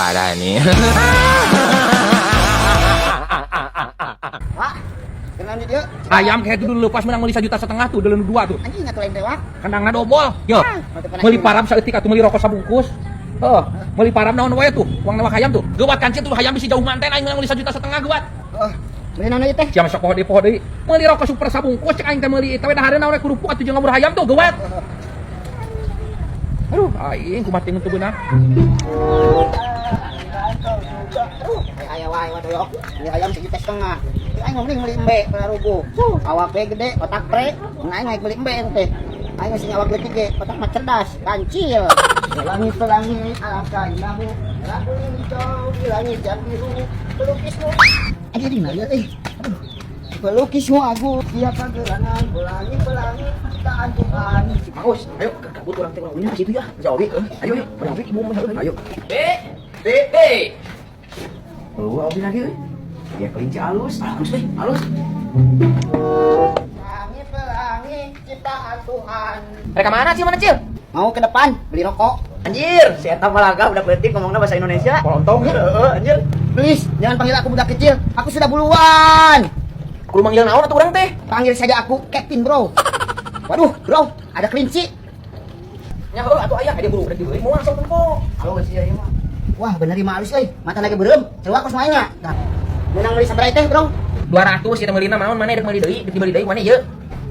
Parah nih. Wah, kenal di dia. Hayam kayak itu dulu lepas menang meuli 1,5 juta tuh, dulu dua tuh. Anjing atuh lain teh wah. Kandangna dobol. Yo. Meuli param saeutik atuh, meuli rokok sabungkus. Heeh, meuli param naon wae tuh, uang nawa hayam tuh. Geuwat kancil tuh hayam bisi jauh manten, aing menang meuli 1,5 juta geuwat. Oh, beli naon ieu teh? Sia masuk poho deui, poho deui. Meuli rokok super sabungkus cek aing teh, meuli eta we dahareun naon we, kerupuk atuh jeung ngabur hayam tuh geuwat. Aduh, aing kumaha teu beunang. Aduh, aya wae wa doyok. Beli ayam 1,5 juta. Aing mah mending beli embe rubuh. Awak we gede, otak pre. Mun aing naik beli embe teh. Aing masih awak leutik ge, otak mah cerdas, kancil. Langit pelangi alangkah indahmu. Lagu hijau di langit yang biru. Pelukismu. Aduh, aduh, eh. Aduh. Pelukismu aku, siapa gerangan, pelangi pelangi ciptaan Tuhan. Bagus, ayo kabut orang teh, urang ke situ ya. Jauh, ayo ayo, urang ibu mah, ayo. B B B. Oh, Obi lagi euy. Ya kelinci halus, halus euy, halus. Pelangi pelangi ciptaan Tuhan. Mereka mana sih, mana Cil? Mau ke depan beli rokok. Anjir, si eta mah laga udah leutik ngomongna bahasa Indonesia. Polontong. Heeh, anjir. Please, jangan panggil aku budak kecil. Aku sudah buluan. Kudu manggil naon atuh urang teh? Panggil saja aku Kevin, bro. Waduh, bro, ada kelinci. Nya heuh atuh aya dia buru udah dibeli moal sok tempo. Halo sih ieu mah. Wah, bener mah halus euy. Mata lagi beureum. Coba aku semuanya. Nah, menang beli sabaraha teh, bro? 200 ieu meulina naon, mana rek meuli deui, rek dibeli deui mana ieu?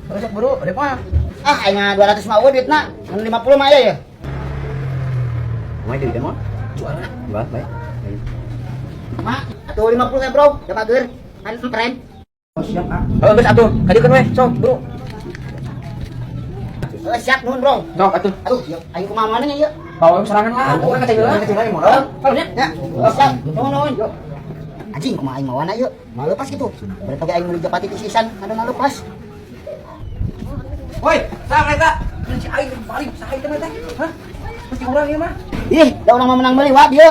Terus sok buru, rek mah. Ah, aing mah 200 mah eueuh duitna. Mun 50 mah aya ya. Kumaha deui teh moal? Jual. Jual bae. Mak, atuh 50 ya, bro. Da bager. Kan empren. Oh, siap ah. Heuh geus atuh, kadiekeun we, sok buru. Oh, siap nuhun, bro. Sok atuh. Aduh, yuk, aing kumaha mana nya ieu? Bawa serangan lah, urang kacau heula. Kacau heula modal. Kalau nya. Ya, siap. Nuhun, nuhun. Anjing, kumaha aing mawana ieu? Moal lepas gitu. Berarti aing meuli japati tisisan, ada lepas. Woi, saha eta? Kelinci aing paling saha ieu teh? Hah? Pasti urang ieu mah. Ih, da urang mah menang meuli wa dieu.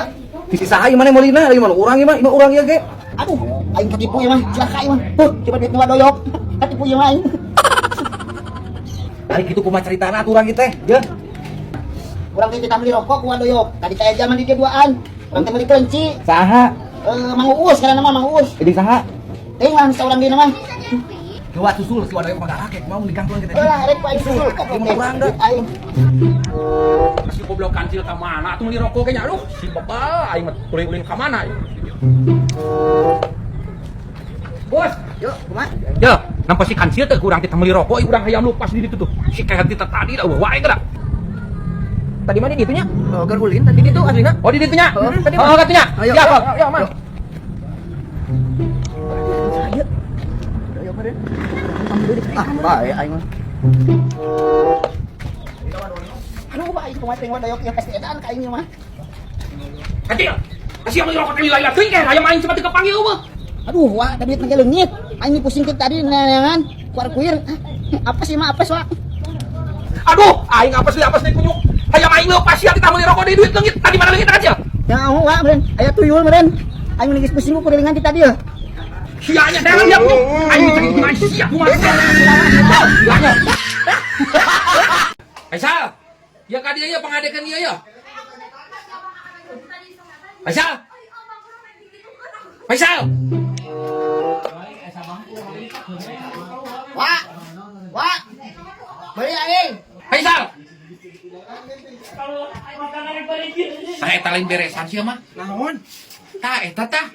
Bisi saha ieu maneh meulina, ieu mah urang ieu mah, ieu urang ieu ge. Aduh, aing ketipu ieu mah, cilaka ieu mah. Tuh, coba duit nu doyok. Ketipu ieu mah aing. Ari kitu kumaha caritana atuh urang ieu teh? Yeuh. Urang teh kita beli rokok ku doyok. Tadi saya zaman di dia duaan. Urang teh beli kelinci. Saha? Eh, Mang Uus karena nama Mang Uus. Jadi saha? Teuing lah seorang dia nama. Coba susul si wadah pagarak ya, mau digangguan kita. Lah, rek ku aing susul. Ieu mah urang dah. Aing. Si goblok kancil ka mana atuh meuli rokok ge nya, aduh, si bebal aing mah tuluy ulin ka mana ieu. Bos, Yuk, kumaha? ya, nampak si kancil teh kurang teh meuli rokok, ieu urang hayam lupas di ditu tuh. Si kayak teh tadi dah wae geura. Tadi mana di itunya? Oh, keur ulin tadi di ditu aslinya. Oh, di ditunya. Oh, tadi Oh, katunya. Ayo, Siap, ayo, ayo, aman. Ayo. Ayo meureun. Ah, bae aing mah. Aduh, aing kumaha teh doyok ieu pasti edan ka aing ieu mah. Kancil. Kasih meuli rokok teh lila-lila teuing ke hayam aing cepet kepanggil eueuh. Aduh, wah, tadi duit leungit. Aing pusing ke tadi neangan kuar kuir. Apa sih mah, apa sih, wah? Aduh, aing apa sih kunyuk. Hayam aing leupas sia teh meuli rokok deui duit leungit. Tadi mana leungit kancil? Ya, wah, meureun aya tuyul meureun. Aing geus pusing ku kurilingan ti tadi ya. Sia nya jangan dia kunyuk. Aing dicari kumaha sia kumaha. Sia nya. Faisal, ya ka dieu ya pangadekeun ieu ya. Faisal. Faisal. Wah. Wah. Beli aing. Faisal. Tah eta lain beresan sia mah. Naon? Tah eta tah.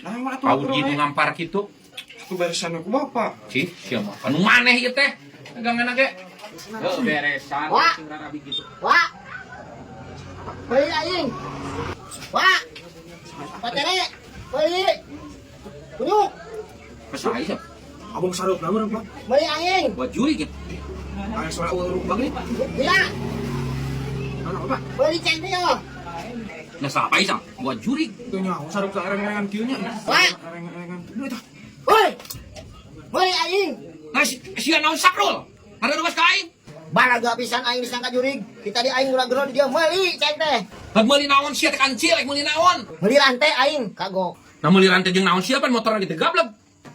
Naon atuh? Paur gitu ngampar kitu. Aku beresan aku bapak. Cih, sia mah. Anu maneh ieu teh. Dagangan ge. Heuh, beresan Wah. sing rarabi kitu. Wah. Beli aing. Wah. Patere. Beli. Kunyuk. Pesaha sia? Abang sareup na urang, Pak. Beli aing. Buat juri gitu. Aya suara urang bang nih. Gila. Naon apa? Beli ceng teh yo. Nah, saha Faisal? Buat juri. Teu nyaho sareup sa ereng-erengan kieu nya. Wah. Ereng-erengan. Duh eta. Woi. Beli aing. Nah, sia naon sakrul? Ada luas ka aing. Balaga pisan aing disangka jurig. Kita di aing urang gero di dia meuli ceng teh. Rek meuli naon sia teh kancil, rek meuli naon? Meuli rantai aing kagok. Nah, meuli rantai jeung naon sia pan motorna gitu gablek.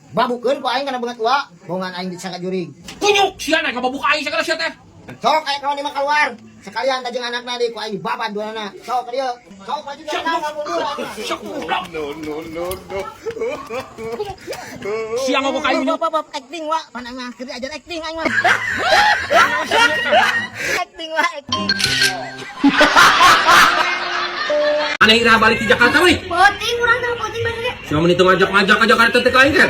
Babukeun ku aing kana beungeut tua, bongan aing disangka jurig. Kunyuk sia naik ngababuk aing sagala sia teh. Sok aya kawan di mah keluar. Sekalian tah jeung anakna deui ku aing dibabad duanana. Sok ka dieu. Sok maju ka mundur. Siang ngomong ka aing. Bapak, bapak, acting wa, pan aing mah keur diajar acting aing mah. Acting wa, acting. Aneh ira balik di Jakarta weh. Penting urang teh penting banget ge. Siapa menit ngajak-ngajak ke Jakarta teh ka aing teh.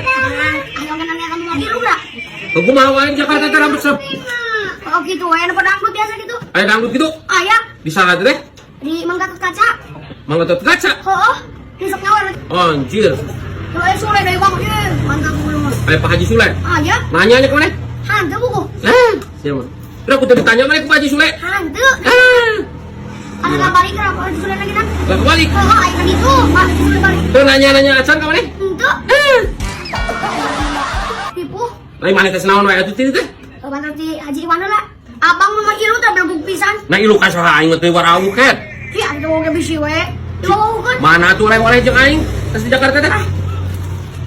Ayo kan kamu mau tiru lah. Kumaha wae di Jakarta teh rambut sep. Oh gitu, aya nu dangdut biasa gitu. Aya dangdut gitu Aya di sana teh di Mang Gatot Kaca. Mang Gatot Kaca. Heeh. Di sok nyawa. Anjir. Kalau aya sore dari bang, ye, mantap belum. Aya Pak Haji Sule. Aya, Nanya nya kemana? hantu buku. Eh, siapa? Udah aku tadi tanya mana ke Pak Haji Sule. Hantu. Ah, Ada nggak balik ke apa Sule lagi kan? gak kebalik. Heeh, aya kan itu, Pak Sule balik. Tuh nanya-nanya acan ke mana? Henteu. Eh, Tipu. lain mana teh naon wae atuh teh? Bantar di Haji Iwan lah. Abang mah ilu teh belum pisan. Nah ilu ka saha aing teh warau ket. Si ada wong bisi we. Diwawukeun. Mana tuh oleh-oleh jeung aing tas di Jakarta teh?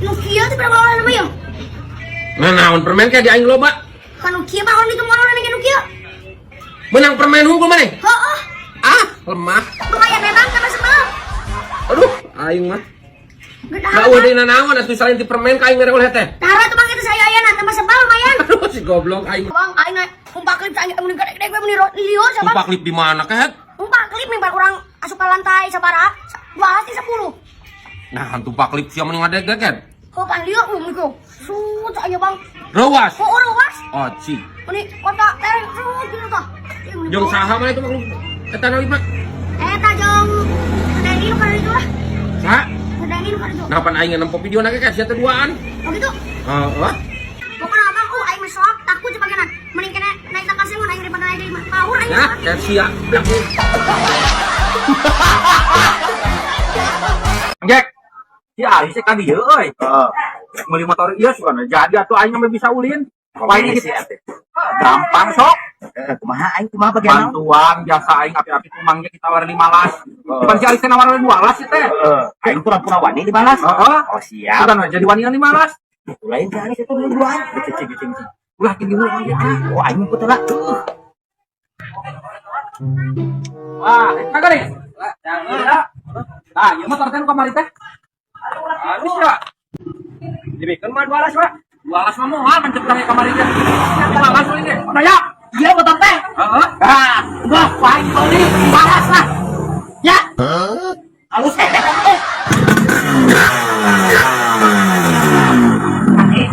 Nu kieu teh berapa orang namanya? Nah naon permen kayak di aing loba. Kan nu kieu mah orang itu orang nu kieu. Menang permen hungkul maneh? Heeh. Ah, lemah. Lumayan memang sama sebel. Aduh, aing mah. Gede. Gak udah dina naon atuh selain di permen ka aing mere oleh teh. Tara tuh bang itu saya ayana tambah sebel lumayan. Aduh si goblok aing. Bang aing naik umpak klip saya mun gede-gede gue mun liur siapa? Tumpak lip di mana ket? Umpak klip nih bar orang asup ke lantai sabaraha? 2 sih 10. Nah, tumpak lip sia mending ngadeg ket. Kok pan liur iku. Sut aja bang. Rewas. Oh ruas. Oh, ci. Ini kota tereng sut gitu tah. Jeung saha mana itu makhluk eta na lima? Eta jeung Dani nu kana itu lah. Saha? Dani nu kana itu. Nah, pan aing nempo video na ge sia teh duaan. Oh gitu. Heeh. Pokoknya abang, oh aing mah sok takut sebagian. Mending kena naik taksi mun aing daripada naik di power aing. Ya, kayak sia. Blak. Jack. Si Aris teh ka dieu euy. Heeh. Meuli motor ieu suka jadi atuh aing mah bisa ulin. Paling sih atuh. Gampang sok. Kumaha aing kumaha bagian naon? Bantuan jasa aing api-api kumang ge ditawar 15. Depan si Aris teh nawar 12 sih teh. Heeh. Aing pura-pura wani dibalas. Heeh. Oh siap. Sudah jadi wani 15. Lain si Aris itu dua-duaan. Cicing cicing cicing. Ulah tinggi ulah Mang Jack. Oh aing ikut lah. Wah, eta geuning. Nah, ieu motor teh nu kamari teh. Habis ya. Dibikeun mah 12, Pak. 12 mah moal mencet urang kamari teh. 15 we ge. Mana ya? Iya motor teh. Heeh. Ah, gua aing beli balas lah. Ya. Halus teh.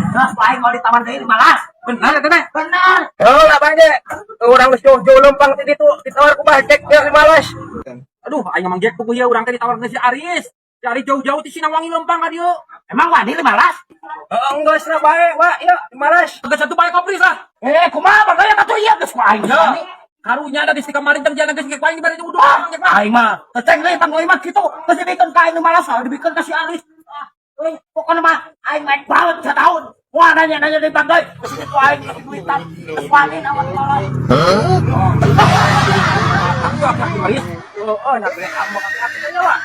Terus aing mau ditawar deui 15. Benar eta teh. Benar. Oh, lah Bang Jack. Urang geus jauh-jauh lempang ti ditu ditawar ku Bah Jack ya 15. Aduh, aing Mang Jack puguh ieu urang teh ditawar si Aris. Si Aris jauh-jauh ti Sinawangi lempang ka dieu. Emang wani 15? Heeh, geus lah bae, Wak, ieu 15. Geus atuh bae kopris lah. Eh, kumaha bagaya atuh ieu geus ku aing. Ya. Karunya ada di kemarin jam jalan geus ku aing dibere uduh Mang Jack mah. Aing mah teceng deui panggoy mah kitu. Geus dibikeun ka aing 15, dibikeun ka si Aris. Ah, euy, pokona mah aing main banget satahun. Wah, nanya-nanya deui panggoy. Geus ku aing lagi duitan. Geus wani nawar 15. Aku aku Aris. Oh, nak beli ambok aku nya, Wak.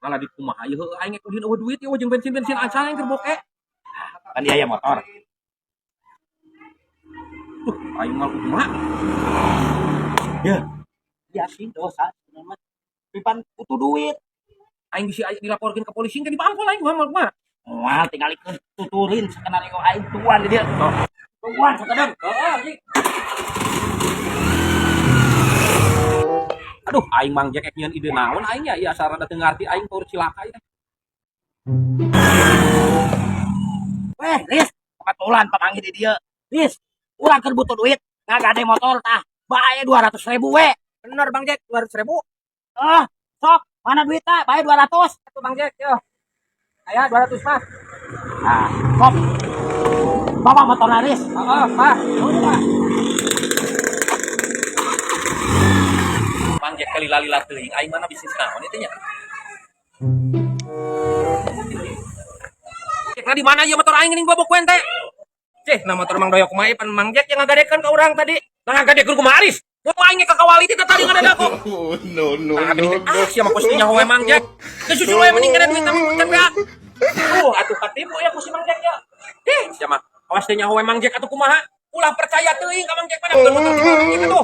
Malah di kumaha ieu heueuh aing ulin eueuh duit ieu jeung bensin-bensin acan aing keur boke. Kan dia aya motor. Duh, aing mah kumaha? Ya. Ya sih dosa sebenarnya mah. Pipan butuh duit. Aing bisa aing dilaporkeun ke polisi ke dibangkol aing mah kumaha? Moal tinggalikeun tuturin skenario aing tuan di dieu. Tuan sakedeung. Heeh, anjing. Aduh, aing Mang Jack nyieun ide naon aing nya, ieu asa rada teu ngarti aing tur cilaka ieu teh. Weh, Ris, kebetulan papanggih di dieu. Ris, urang keur butuh duit, ngagade motor tah. Bae 200.000 we. Bener Bang Jack, 200.000. Ah, sok, mana duitnya? Bae 200. Atuh Bang Jack, yo. Aya 200 mah. Ah, sok. Bawa motor Ris. Heeh, Pak. Mang Jack kali lali-lali teuing aing mana bisnis naon ieu teh nya. Jack, nah di mana ieu motor aing geuning gua bokuen teh? Cih, nah motor Mang Doyok kumaha pan Mang Jack yang ngagadekeun ka urang tadi. Nah ngagadekeun kumaha Aris? Mun aing ka kawali teh tadi ngadadak kok. Oh, no, no, Nah, no, gini, no. ah, sia mah kusti nyaho we Mang Jack. Geus susul we mending kana duit mah kan ya. Atuh katipu ya ku si Mang Jack ya. Ih, sia mah awas teh nyaho we Mang Jack atuh kumaha. Ulah percaya teuing ka Mang Jack mah bener motor di Mang Jack atuh.